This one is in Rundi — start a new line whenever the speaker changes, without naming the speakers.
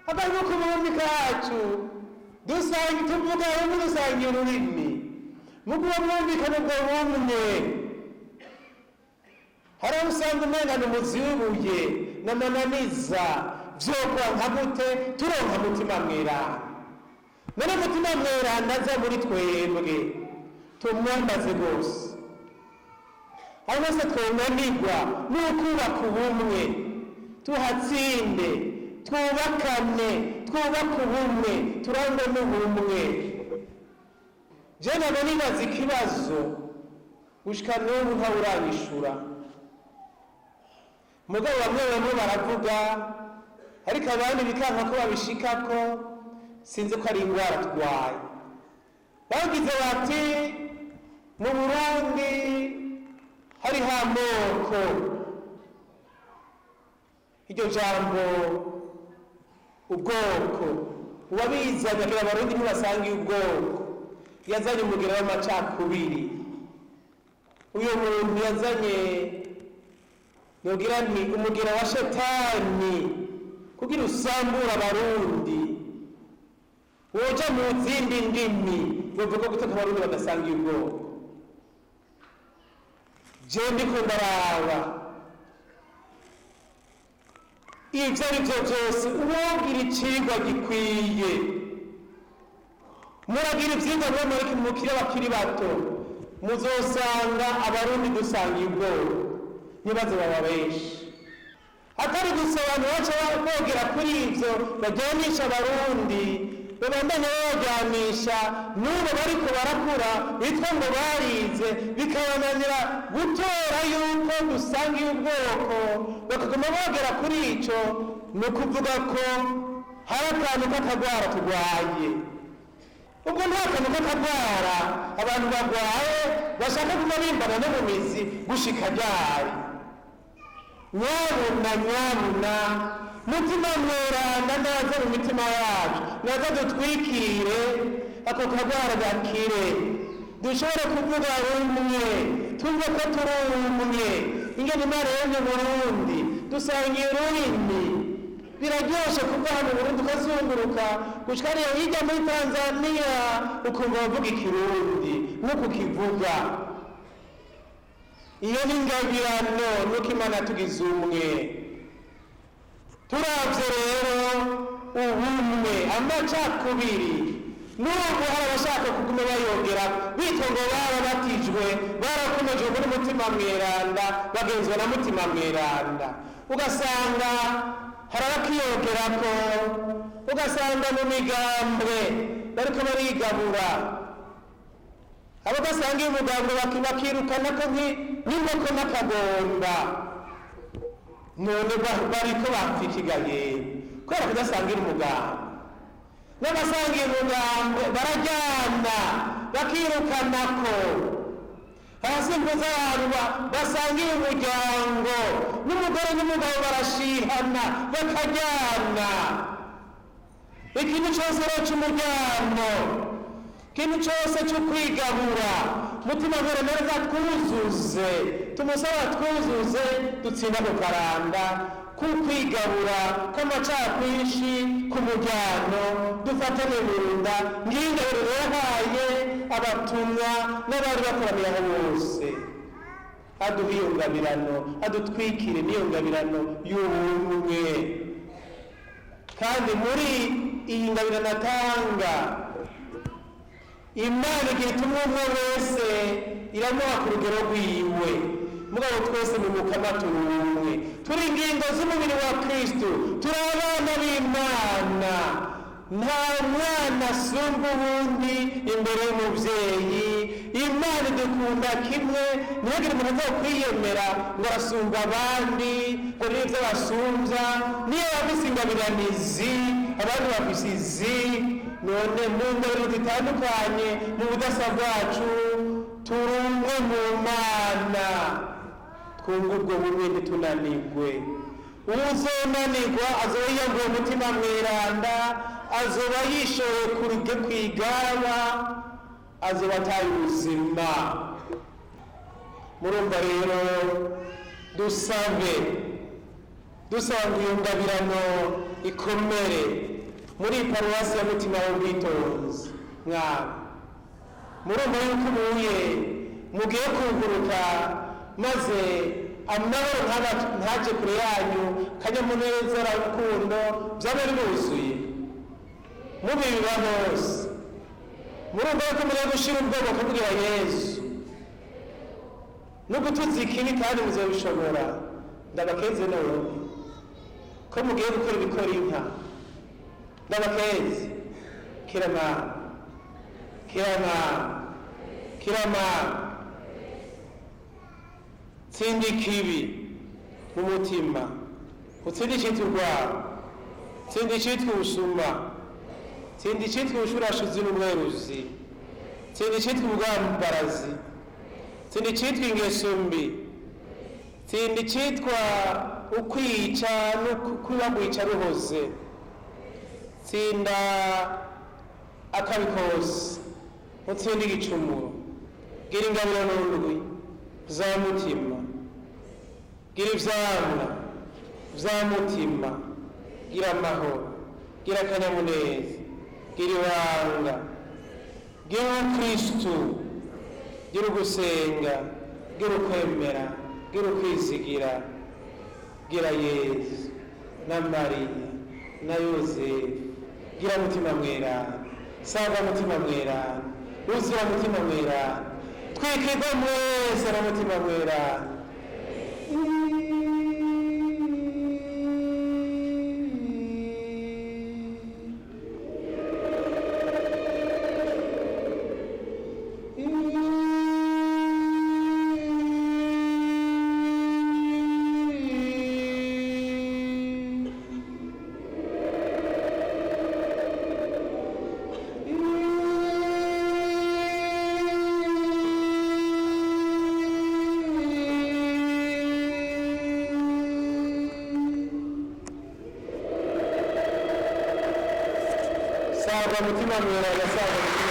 Akantu k'uburundi kacu dusange tuvuga rumwe, dusangiye ururimi, muguba mwumvikana ubwo bumwe. Hari aho usanga umenga ni umuzi w'ibuye n'amananiza, vyokwanka gute turonka Mutima Mweranda? None Mutima Mweranda aza muri twebwe, tumwambaze rwose. Aho hose twunanirwa n'ukubaka ubumwe, tuhatsinde, twubakane, twubake ubumwe, turangwe n'ubumwe. Je naba nibaza ikibazo, gushika n'ubu ntawuranyishura. Mugabo bamwe bamwe baravuga, ariko abandi bikanka ko babishikako. Sinzi ko ari ingwara turwaye. Bagize bati: "Mu Burundi hariho amoko." Iryo jambo ubwoko, uwabizanye agira Abarundi ntibasangiye ubwoko, yazanye umugera w'amacakubiri. Uyu muntu yazanye, nogira nti umugera wa shetani kugira usambura Abarundi. Woja mu zindi ndimi, bavuga gute ko Abarundi badasangiye ubwoko? Je ndiko ndaraba, ivyo ari vyo vyose, uwogira icigwa gikwiye, muragira ivyigwa mwe muri mukiri abakiri bato, muzosanga Abarundi dusangiye ubwoko. Ntibaze baba benshi, atari gusa abantu baca bogera kuri ivyo bajyanisha Abarundi, babandanya babajyanisha n'ubu bariko barakura, bitwa ngo barize, bikabananira gutora yuko dusangiye ubwoko, bakaguma bogera kuri ico. Ni ukuvuga ko hari akantu k'akagwara turwaye. Ubwo nta kantu k'akagwara abantu barwaye bashaka kuguma bimbana no mu mizi gushika ryari? Nyabuna, nyabuna, Mutima Mweranda naze mu mitima yacu, naze dutwikire ako kagwara gakire, dushobore kuvuga rumwe, twumve ko turi umwe. Ingene Imana yaremye Burundi, dusangiye ururimi. Biraryoshe kuva hano Burundi ukazunguruka gushika hariya hirya muri Tanzaniya, ukumva bavuga Ikirundi nk'uko ukivuga. Iyo ni ingabirano, nuko Imana tugize umwe. Turavye rero ubumwe, amacakubiri n'ubu hari abashaka kuguma bayongera, bitwa ngo barabatijwe, barakomeje muri Mutima Mweranda, bagenzwa na Mutima Mweranda, ugasanga hari abakiyogerako, ugasanga mu migambwe bariko barigabura, abo ugasanga umugambwe bakirukana ko nk'inkoko n'akagomba. None bariko bapfa ikigaye kubera kudasangira umugambi. N'abasangiye umugambi barajyana, bakirukanako. Abasimbuza abantu basangiye umuryango, n'umugore n'umugabo barashihana, bakajyana. Ikintu cyose rero cy'umuryango, ikintu cyose cyo kwigabura, Mutima Mwere neza twuzuze, tumusaba twuzuze, dutsinda ku karanda k'ukwigabura, k'amacakwishi, k'umuryango, dufatane mu nda. Ngiyi ngabire yahaye abatumwa n'abari bakoraniye aho bose. Aduha iyo ngabirano, adutwikire n'iyo ngabirano y'ubumwe. Kandi muri iyi ngabirano atanga, Imana igihe itumwe umwe wese iramuha ku rugero rwiwe. Mugabo twese mu Mukama turi umwe, turi ingingo z'umubiri wa Kristu, turi abana b'Imana. Nta mwana asumba uwundi imbere y'umubyeyi. Imana idukunda kimwe. Ntihagire umuntu azokwiyemera ngo arasumba abandi, ngo n'ibyo basumbya. Niyo bafise ingabiranizi, abandi bafise izi. None mu ngabiro zitandukanye, mu budasa bwacu, turi umwe mu Mana. Twunge ubwo bumwe, ntitunanigwe. Uzonanirwa azoba yiyambuye Umutima Mweranda, azoba yishoye kuruge kwigaba, azoba ataye ubuzima. Murumva rero, dusabe, dusaba ngo iyo ngabirano ikomere. Muri paruwasi ya Mutima w'Ubwitonzi, mwaba murumva yuko ubuye mugiye kuguruka, maze amahoro ntaje kure yanyu, kanyamuneza, urukundo byaba biruzuye mubibiba hose. Murumva yuko mugiye gushira ubwoba kubwira Yesu no gutuza ikibi, kandi muzabishobora. Ndabakeze none ko mugiye gukora ibikora inka. Ndabakeze. Kirama, kirama, kirama. Tsinda ikibi mu mutima, utsinde icitwa urwara, tsinda icitwa ubusuma, tsinda icitwa ubushurashuzi n'umweruzi, tsinda icitwa ubwambarazi, tsinda icitwa ingeso mbi, tsinda icitwa ukwica no kubagwica ruhoze, tsinda akabi kose, utsinde igicumuro. Gira ingabiro n'undwi za mutima, gira ivyamwa vya mutima, gira amahoro, gira akanyamuneza, gira ibanga, gira ubukristu, gira ugusenga, gira ukwemera, gira ukwizigira, gira Yezu na Mariya na Yozefu, gira Mutima Mweranda, sanga Mutima Mweranda, uzira Mutima Mweranda, twikirwa mwese na Mutima Mweranda. Salva Mutima Mweranda, salva.